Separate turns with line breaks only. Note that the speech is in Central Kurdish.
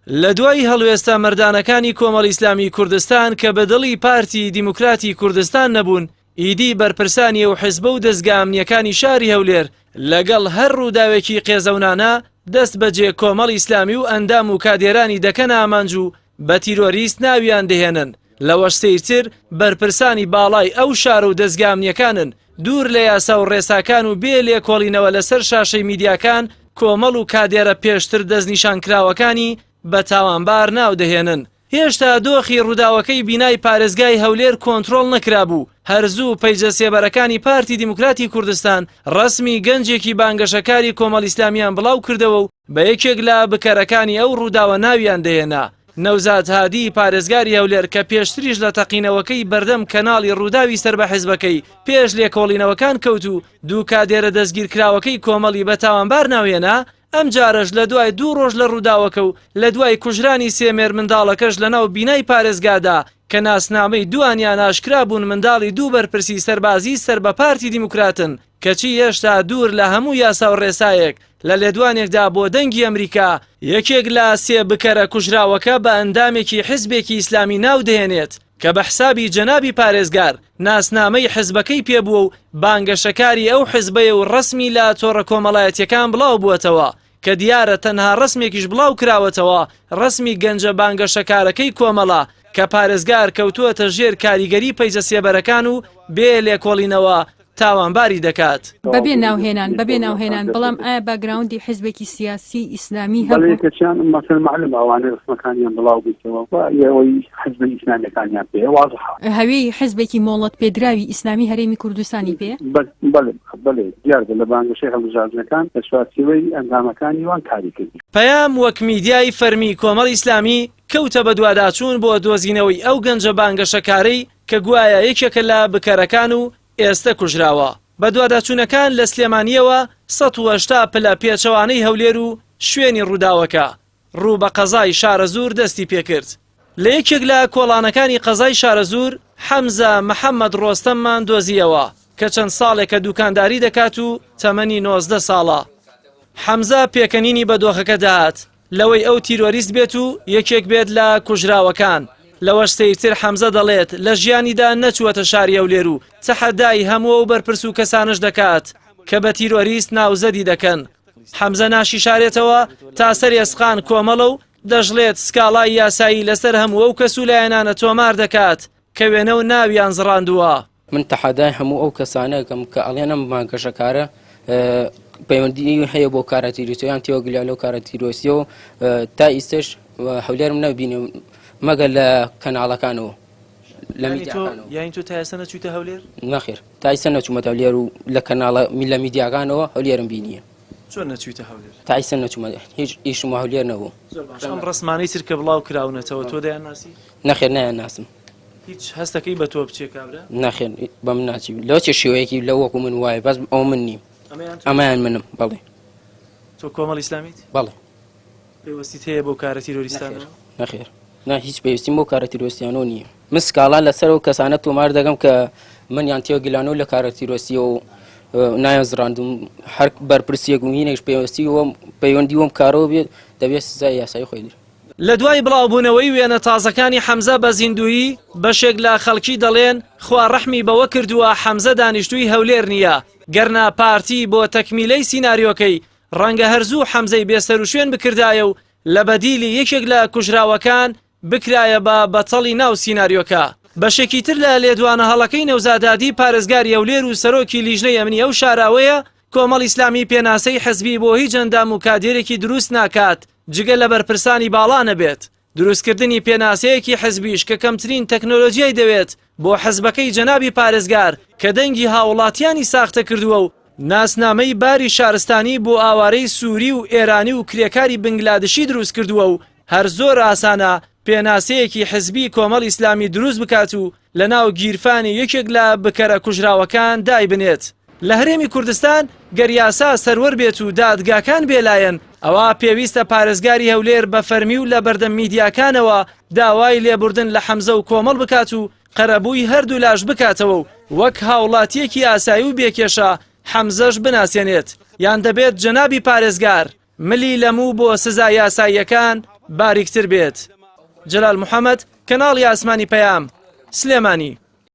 لە دوای هەڵوێستە مەردانەکانی کۆمەڵی ئیسلامی کوردستان کە بە دڵی پارتی دیموکراتی کوردستان نەبوون، ئیدی بەرپرسانی ئەو حزبە و دەزگا ئەمنییەکانی شاری هەولێر لەگەڵ هەر ڕووداوێکی قێزەونانە دەست بەجێ کۆمەڵی ئیسلامی و ئەندام و کادێرانی دەکەنە ئامانج و بە تیرۆریست ناویان دەهێنن، لەوەش سەیرتر بەرپرسانی باڵای ئەو شارە و دەزگا ئەمنییەکانن دوور لە یاسا و ڕێساکان و بێ لێکۆڵینەوە لەسەر شاشەی میدیاکان کۆمەڵ و کادێرە پێشتر دەستنیشانکراوەکانی بە تاوانبار ناودەهێنن. هێشتا دۆخی ڕووداوەکەی بینای پارێزگای هەولێر کۆنترۆڵ نەکرابوو، هەر زوو پەیجە سێبەرەکانی پارتی دیموکراتی کوردستان ڕەسمی گەنجێکی بانگەشەکاری کۆمەڵ ئیسلامیان بڵاو کردەوە و بە یەکێک لە بکەرەکانی ئەو ڕووداوە ناویان دەهێنا. نەوزاد هادی پارێزگاری هەولێر کە پێشتریش لە تەقینەوەکەی بەردەم کەناڵی ڕووداوی سەر بە حزبەکەی پێش لێکۆڵینەوەکان کەوت و دوو کادێرە دەستگیرکراوەکەی کۆمەڵی بە تاوانبار ناوهێنا، ئەمجارەش لە دوای دوو ڕۆژ لە ڕووداوەکە و لە دوای کوژرانی سێ مێرمنداڵەکەش لەناو بینای پارێزگادا کە ناسنامەی دووانیان ئاشکرا بوون منداڵی دوو بەرپرسی سەربازی سەر بە پارتی دیموکراتن کەچی هێشتا دوور لە هەموو یاسا و ڕێسایەک لە لێدوانێکدا بۆ دەنگی ئەمریکا یەکێک لە سێ بکەرە کوژراوەکە بە ئەندامێکی حزبێکی ئیسلامی ناو دەهێنێت کە بە حسابی جەنابی پارێزگار ناسنامەی حزبەکەی پێ بووە و بانگەشەکاری ئەو حزبەیە و ڕەسمی لە تۆڕە کۆمەڵایەتیەکان بڵاو بووەتەوە کە دیارە تەنها ڕەسمێکیش بڵاو کراوەتەوە ڕەسمی گەنجە بانگەشەکارەکەی کۆمەڵە کە پارێزگار کەوتووەتە ژێر کاریگەری پەیجە سێبەرەکان و بێ لێکۆڵینەوە تاوانباری دەکات.
بەبێ ناوهێنان، بەبێ ناوهێنان، بەڵام ئایا باکگراوندی حیزبێکی سیاسی ئیسلامی هەبوو؟
بەڵێ کەچیان مەسەل مەعلومە ئەوانەی ڕسمەکانیان بڵاو بوویتەوە و ئەوەی حیزبە ئیسلامیەکانیان پێیە وازحە.
هەوێی حیزبێکی مۆڵەت پێدراوی ئیسلامی هەرێمی کوردستانی پێیە؟
بەڵێ بەڵێ دیار بوو لە بانگەشەی هەڵبژاردنەکان لە چوارچێوەی ئەندامەکانی وان کاری کرد.
پەیام وەک میدیای فەرمی کۆمەڵی ئیسلامی کەوتە بەدواداچوون بۆ دۆزینەوەی ئەو گەنجە بانگەشەکارەی کە گوایە یەکێکە لە بکەرەکان و ئێستە کوژراوە. بەدواداچوونەکان لە سلێمانییەوە 180 پلە پێچەوانەی هەولێر و شوێنی ڕووداوەکە، ڕوو بە قەزای شارەزوور دەستی پێکرد. لە یەکێک لە کۆڵانەکانی قەزای شارەزوور، حەمزە محەمەد ڕۆستەممان دۆزییەوە، کە چەند ساڵێکە دووکانداری دەکات و تەمەنی 19 ساڵە. حەمزە پێکەنینی بە دۆخەکە دەهات، لەوەی ئەو تیرۆریست بێت و یەکێک بێت لە کوژراوەکان. لەوەش سەیرتر حەمزە دەڵێت لە ژیانیدا نەچووەتە شاری هەولێر و تەحەدای هەموو ئەو بەرپرس و کەسانەش دەکات کە بە تیرۆریست ناوزەدی دەکەن. حەمزە ناشیشارێتەوە تا سەر ئێسقان کۆمەڵە و دەشڵێت سکاڵای یاسایی لەسەر هەموو ئەو کەس و لایەنانە تۆمار دەکات کە وێنە و ناویان زڕاندووە.
من تەحەدای هەموو ئەو کەسانە ئەکەم کە ئەڵێن ئەم بانگەشەکارە پەیوەندی هەیە بۆ کارە تیرۆریستیەوە یان تێوەگلیا لەو کارە تیرۆریستیەوە تا ئیستش هەولێرم نەبینی مەگەر لە کەناڵەکانەوە لە میدیاکانەوە.
یانی تۆ تا ئێستا نەچوویتە هەولێر؟
نەخێر تا ئیستا نەچوومەتە هەولێر و لە کەناڵە لە میدیاکانەوە هەولێرم بینیە.
چۆن نەچوویتە هەولێر؟
تا ئیستا نەچوومە هیچ ئیشم وە هەولێر نەبوو.
زۆر باشە ئەم ڕەسمانەی تر کە بڵاو کراونەتەوە تۆ دەیانناسی؟
نەخێر نایانناسم.
هیچ هەستەکەی بە تۆ بچێ کابرا؟
نەخێر بە من ناچی لەوە چێ شێوەیەکی لە وەکو من وایە بەس ئەو من نیم ئەمەیان منم بەڵێ.
تۆ کۆمەڵ ئیسلامیت؟
بەڵێ.
پەیوەستیت هەیە بەو کارە تیرۆریستانەوە؟
نەخێر نا هیچ پەیوەستیم بەو کارە تیرۆریستیانەوە نییە. من سکاڵا لەسەر ئەو کەسانە تۆمار دەکەم کە منیان تێگلانەوە لە کارە تیرۆریستیەوە و نایان زڕاندوم هەر بەرپرسیەک و هینێکش پەیوەستی وەم پەیوەندی وەم کارەوە بێت دەبێت سزای یاسایی خۆی درێت.
لە دوای بڵاوبوونەوەی وێنە تازەکانی حەمزە بە زیندوویی، بەشێک لە خەڵکی دەڵێن خوا ڕەحمی بەوە کردووە حەمزە دانیشتووی هەولێر نییە، گەرنا پارتی بۆ تەکمیلەی سیناریۆکەی ڕەنگە هەر زوو حەمزەی بێسەروشوێن بکردایە و لە بەدیلی یەکێک لە کوژراوەکان بکرایە بە بەتەڵی ناو سیناریۆکە. بەشێکی تر لە لێدوانە هەڵەکەی نەوزاد هادی پارێزگاری هەولێر و سەرۆکی لیژنەی ئەمنی ئەو شارە ئەوەیە کۆمەڵ ئیسلامی پێناسەی حزبی بۆ هیچ ئەندام و کادێرێکی دروست ناکات جگە لە بەرپرسانی باڵا نەبێت، دروستکردنی پێناسەیەکی حزبیش کە کەمترین تەکنۆلۆجیای دەوێت بۆ حزبەکەی جەنابی پارێزگار کە دەنگی هاوڵاتیانی ساختە کردووە و ناسنامەی باری شارستانی بۆ ئاوارەی سوری و ئێرانی و کرێکاری بنگلادشی دروست کردووە و هەر زۆر ئاسانە پێناسەیەکی حزبی کۆمەڵ ئیسلامی دروست بکات و لەناو گیرفانی یەکێک لە بکەرە کوژراوەکان دایبنێت. لە هەرێمی کوردستان گەر یاسا سەروەر بێت و دادگاکان بێلایەن، ئەوا پێویستە پارێزگاری هەولێر بە فەرمی و لە بەردەم میدیاکانەوە داوای لێبوردن لە حەمزە و کۆمەڵ بکات و قەرەبووی هەردوولاش بکاتەوە و وەک هاوڵاتییەکی ئاسایی و بێکێشە حەمزەش بناسێنێت، یان دەبێت جەنابی پارێزگار ملی لە موو بۆ سزا یاساییەکان. باریکتر بێت. جەلال محەمەد، کەناڵی ئاسمانی پەیام، سلێمانی.